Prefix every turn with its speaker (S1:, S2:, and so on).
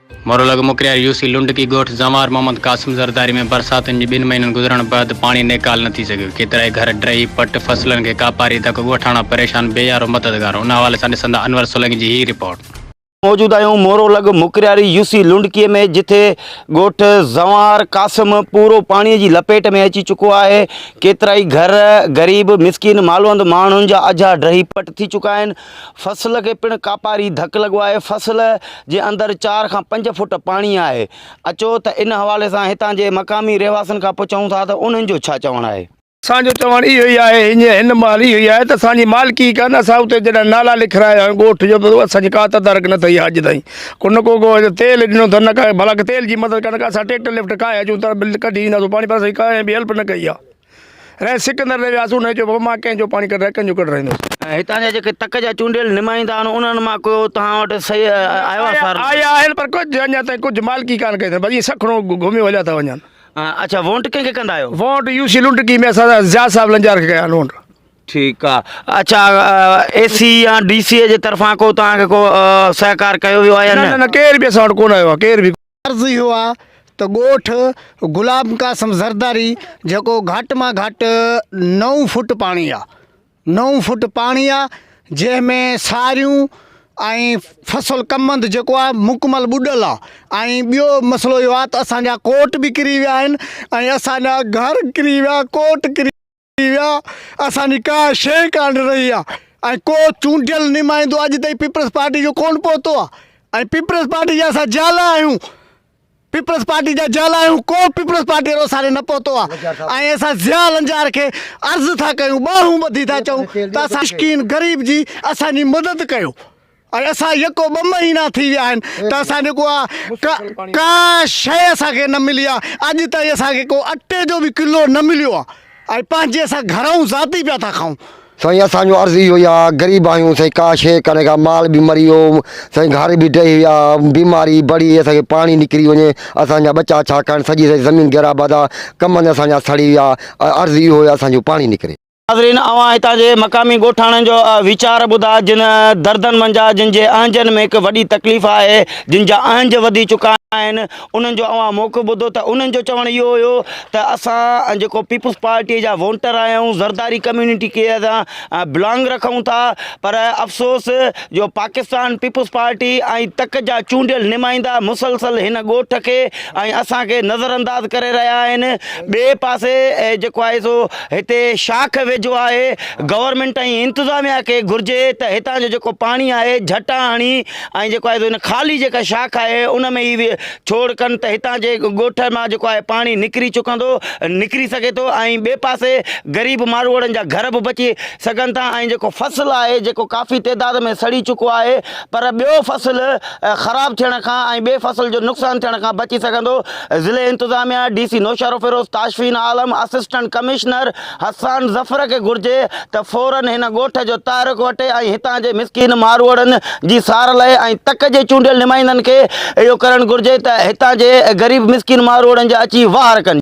S1: مورو لڳ مڪريار يوسي لنڊڪي ڳوٺ زنوار محمد قاسم زرداري ۾ برساتن جي ٻن مهينن گذرڻ بعد پاڻي نيڪال نه ٿي سگهيو، ڪيترائي گهر ڊهي پٽ، فصلن کي ڪاپاري ڌڪ، ڳوٺاڻا پريشان، بي يارو مددگار، ان حوالي سان ڏسندا انور سولنگي جي هي رپورٽ.
S2: موجود آهيون مورو لڳ مڪرياري يوسي لنڊڪي ۾ جتي ڳوٺ زنوار قاسم پورو پاڻي جي لپيٽ ۾ اچي چڪو آهي، ڪيترائي گهر غريب مسڪين مالوند ماڻهن جا اجها ڊهي پٽ ٿي چڪا آهن، فصل کي پڻ ڪاپاري ڌڪ لڳو آهي، فصل جي اندر چار کان پنج فوٽ پاڻي آهي، اچو ته ان حوالي سان هتان جي مقامي رهواسين کان پڇون ٿا ته انهن جو ڇا چوڻ آهي.
S3: اسان جو چوڻ اهو ئي آهي هينئر هن مهل اهو ئي آهي ته اسان جي مالڪي ڪن اسان اتي جڏهن نالا لکرايا آهيون ڳوٺ جو ته اسان جي ڪا تدارڪ نه ٿي آهي اڄ تائين ڪو نه ڪو ڪو تيل ڏنو اٿن نه ڪا ڀلا تيل جي مدد ڪن اسان ٽريڪٽر لفٽ ڪاهي اچون ته ڪڍي اينداسون پاڻي پر اسان جي ڪنهن به هيلپ نه ڪئي آهي. رهي سڪندر ڏي وياسون هن چيو بابا مان ڪنهن جو پاڻي ڪڍرائي ڪنهن جو ڪڍرائيندس.
S2: هتان جا جيڪي تڪ جا چونڊيل نمائندا آهن انهن مان ڪو توهان وٽ صحيح آيو آهي سار؟
S3: آيا آهن پر ڪجهه اڃا تائين ڪجهه مالڪي ڪانه ڪئي اٿن بس ائين سکڻو گهميو هليا ٿا وڃن.
S2: اڇا وونٽ ڪنهن کي ڪندا آهيو؟
S3: وونٽ يو سي لنڊڪي ۾ اسان ضياء صاحب لنجار کي ڪيا آهن وونٽ.
S2: ٺيڪ آ اڇا اي سي يا ڊي سي جي طرفان ڪو توهان کي ڪو سهڪار ڪيو ويو آهي يا
S3: نه؟ نه نه ڪير به اسان وٽ ڪونه آيو آهي ڪير به.
S4: عرض اهو آ ته ڳوٺ غلام قاسم زرداري جيڪو گهٽ مان گهٽ نو فوٽ پاڻي آ نو فوٽ پاڻي آ جنهن ۾ ساريون ۽ فصل ڪمند جيڪو آ مڪمل ٻڏل آ ۽ ٻيو مسئلو اهو آ ته اسان جا ڪوٽ به ڪري ويا آهن ۽ اسان جا گهر ڪري ويا ڪوٽ ڪري ويا اسان جي ڪا شيء ڪانه رهي آ ۽ ڪو چونڊيل نمائندو اڄ تائين پيپلز پارٽي جو ڪونه پهتو آ ۽ پيپلز پارٽي جا اسان جيالا آهيون پيپلز پارٽي جا جيالا آهيون ڪو پيپلز پارٽي وارو اسان ڏي نه پهتو آ ۽ اسان ضياء لنجار کي عرض ٿا ڪيون ٻانهون ٻڌي ٿا چئون ته اسان مسڪين غريب جي اسان جي مدد ڪيو ۽ اسان يڪو ٻه مهينا ٿي ويا آهن ته اسان جيڪو آ ڪا شيء اسان کي نه ملي آ اڄ تائين اسان کي ڪو اٽي جو به ڪلو نه مليو آ ۽ پنهنجي اسان گهرئون ذاتي پيا ٿا کائون.
S5: سائين اسان جو عرض اهو ئي آ غريب آهيون سائين ڪا شيء ڪانهي ڪا مال به مري ويو سائين گهر به ڊهي ويا بيماري بڙي اسان کي پاڻي نڪري وڃي اسان جا ٻچا ڇا کائن سڄي سڄي زمين غير آباد آ ڪمند اسان جا سڙي ويا عرض اهو ئي آ اسان جو پاڻي نڪري.
S2: ناظرين اوهان هتان جي مقامي ڳوٺاڻن جو ويچار ٻڌا جن دردن منجهان جن جي اهنجن ۾ هڪ وڏي تڪليف آهي جن جا اهنج وڌي چڪا آهن انهن جو اوهان موقف ٻڌو ته انهن جو چوڻ اهو هيو ته اسان جيڪو پيپلز پارٽي جا وونٽر آهيون زرداري ڪميونٽي کي اسان بلانگ رکون ٿا پر افسوس جو پاڪستان پيپلز پارٽي ۽ تڪ جا چونڊيل نمائندا مسلسل هن ڳوٺ کي ۽ اسان کي نظر انداز ڪري رهيا آهن ٻئي پاسي جيڪو آهي سو هتي شاخ ويجهو آهي، گورنمينٽ ۽ انتظاميا کي گهرجي ته هتان جو جيڪو پاڻي آهي جهٽا هڻي ۽ جيڪو آهي سو ان خالي جيڪا شاخ آهي ان ۾ ئي ڇوڙ ڪن ته هتان جي ڳوٺ مان جيڪو آهي پاڻي نڪري چڪندو نڪري سگهي ٿو ۽ ٻئي پاسي غريب ماروئڙن جا گهر به بچي سگهن ٿا ۽ جيڪو فصل آهي جيڪو ڪافي تعداد ۾ سڙي چڪو آهي پر ٻيو فصل خراب ٿيڻ کان ۽ ٻئي فصل جو نقصان ٿيڻ کان بچي سگهندو ضلعي انتظاميا D C Naushahro Feroze Tashfeen Alam assistant commissioner Hassan Zafar کي گهرجي ته فورن هن ڳوٺ جو تحرڪ وٺي ۽ هتان جي مسڪين ماروئڙن جي سار لهي ۽ تڪ جي چونڊيل نمائندن کي اهو ڪرڻ گهرجي ته هتان جي غريب مسڪين ماروئڙن جا اچي واهر ڪن.